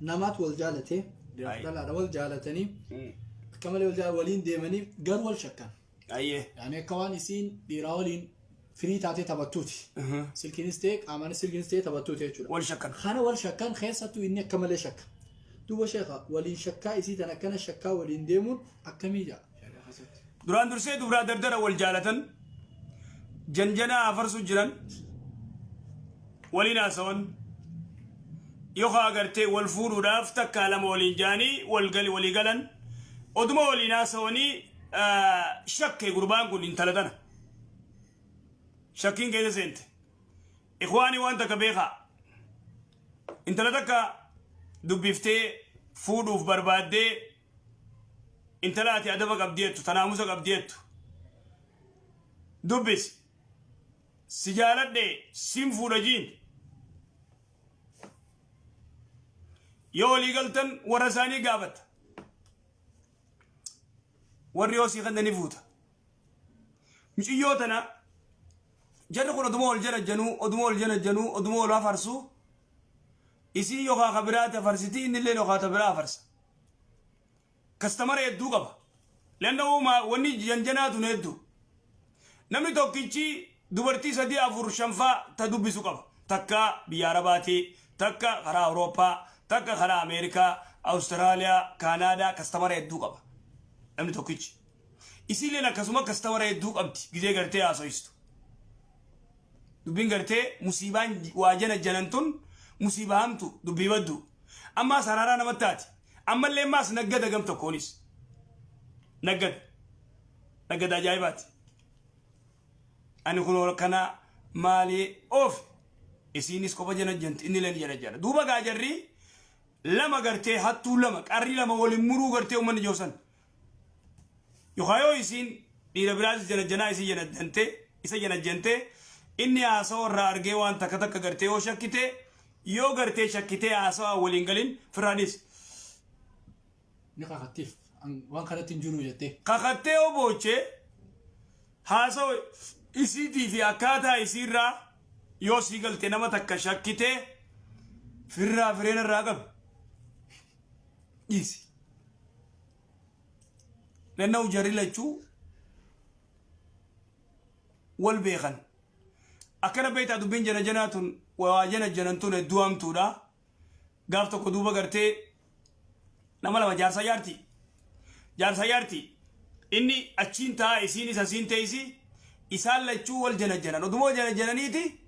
Namaatu wal jaalate Aye. dhalaadha wal jaalatanii akka malee wal jaalatan waliin deemanii garuu wal shakkan. Ayyee. Yaani akka waan isiin dhiiraa waliin firii taatee taphattuuti. Silkiinis ta'e qaamaanis silkiinis ta'e taphattuuti jechuudha. Wal shakkan. Kana wal shakkan keessattuu inni akka malee shakka. Duuba sheekha waliin shakkaa isii tan akkana shakkaa waliin deemuun akkamii ja'a? Shari'aa keessatti. Duraan dursee dubraa dardara wal jaalatan janjanaa afarsu jiran waliin haasawan yookaan agartee wal fuudhuudhaaf takkaa lama waliin jaanii wal gali walii galan oduma waliin haasawanii shakke gurbaan kun intala tana shakkiin keessa seente. Ikhwaanii waan takka beekaa intala takka dubbiftee fuudhuuf barbaaddee intala ati adaba qabdi jettu ta naamusa qabdi jettu dubbisi si jaaladhe sin fuudha jiin yoo walii galtan warra isaanii gaafatta warri yoo sii kenna ni fuuta muciyyoo tana jarri kun oduma wal janajjanuu oduma wal janajjanuu oduma wal afarsuu Isiin yookaa ka biraa tafarsiti innilleen yookaa ta biraa afarsa. Kastamara hedduu qaba. Leannahu ma wanni janjanaa tun hedduu. Namni tokkichi dubartii sadii afur shanfaa ta dubbisu qaba. Takka biyya Arabaatii, takka karaa Awurooppaa, takka karaa Ameerikaa, Awustiraaliyaa, Kaanaadaa kastamara hedduu qaba. Namni tokkichi. Isiilleen akkasuma kastamara hedduu qabdi gizee gartee haasoystu. Dubbiin gartee musiibaan waa jana janan tun musiibaa hamtu dubbii baddu. Ammaas haraaraa namatti taati. Ammallee ammaas naggada gam tokkoonis. Naggada. Naggada ajaa'ibaati. Ani kun kana maalii oofe. Isiinis kopha jana janti inni illee ni jana jana. Duuba gaa jarri lama gartee hattuu lama qarrii lama waliin muruu gartee uummanni joosan. Yookaan yoo isiin dhiira biraatis janajjanaa isii janajjante isa janajjante inni haasawa irraa argee waan takka takka gartee yoo shakkite yoo gartee shakkitee haasawaa waliin galin firraa dhiisi. Ni kakattiif waan kanatti hin jiru jettee. Kakattee yoo booche haasawa isiitii fi akkaataa isiirraa yoo sii galte nama takka shakkitee firraa fireena irraa qabi. Dhiisi. Lanna'u jarri lachuu wal beekan. Akkana beektaa dubbiin jana janaa tun waa jana janan tun hedduu hamtuudha. Gaaf tokko duuba gartee nama lama jaarsa jaarti. Jaarsa jaarti. Inni achiin ta'a isiinis asiin teessi. Isaan lachuu wal jana janan. Oduma wal jana jananiiti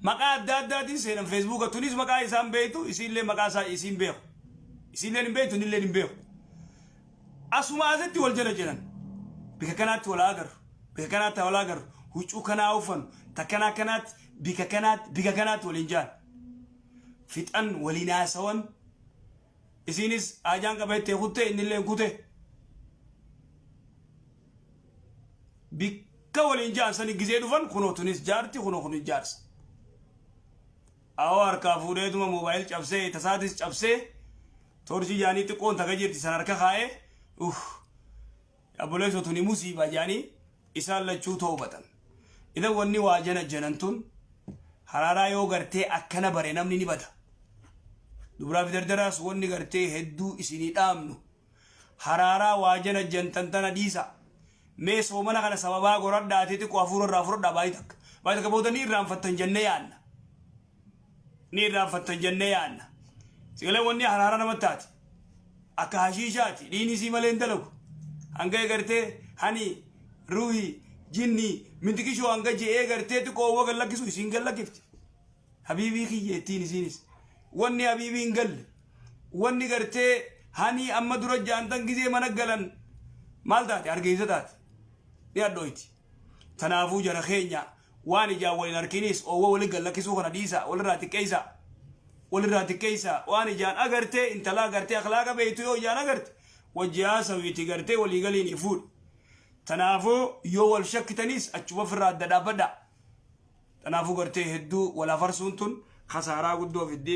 maqaa adda addaatiin seenan feesbuuka tunis maqaa isaan beektu isiillee maqaa isaa isiin beeku. Isiilleen hin beektu innilleen hin beeku. Asuma asitti wal jala jiran. Bika kanaatti wal agarru. Bika kanaatti wal agarru. Huccuu kanaa uffannu. Takkanaa kanaatti bika kanaatti bika kanaatti waliin jaan. Fixan waliin haasawan. Isiinis haajaan qaba jettee kutte innilleen kute. Bikka waliin jaan sani gizee dhufan kunoo tunis jaarti kunoo kunis jaarsa. Awoo harkaa fuudheetuma moobaayil cabsee tasaatis cabsee Toorchii jaanii xiqqoon takka jirti san harka kaa'ee uff obboleessoo tuni musiibaa jaanii isaan lachuu toobatan. Idan wanni waa jana janan tun haraaraa yoo gartee akkana bare namni ni bada. Dubraa fi dardaraas wanni gartee hedduu isinii dhaamnu haraaraa waa jana jantan tana dhiisa. Mee soomana kana sababaa goradhaatee xiqqoo hafuura irraa fudhadhaa baay'ee takka. Baay'ee takka booda ni irraanfattan jennee yaanna. Ni irraanfattan jennee yaanna. Sigalee wanni haraara namatti taati. Akka hashiishaati. Dhiini isii malee hin dalagu. Hanga egartee hani ruuhi jinni mintiqishoo hanga je'ee gartee xiqqoo oowwa gad lakkisu isiin gad lakkifti. Habiibii kiyya ittiin isiinis. Wanni habiibii hin galle. Wanni gartee hani amma dura jaantan gizee mana galan maal taate hargeysa taate. Ni hadhooyti. Tanaafuu jara keenya Waan ijaan wal hin arkinis oowwa wali gad lakkisuu kana dhiisaa, walirraa xiqqeessaa. Walirraa xiqqeessaa. Waan ijaan agarte, intala agartee akhlaaqa beektu yoo ijaan agarte, wajji haasawiiti gartee walii galiinii fuudhi. Tanaafuu yoo wal shakkitanis achuma ofirraa adda dhaabbadhaa. Tanaafuu gartee hedduu wal afarsuun tun khasaaraa guddoo fiddi.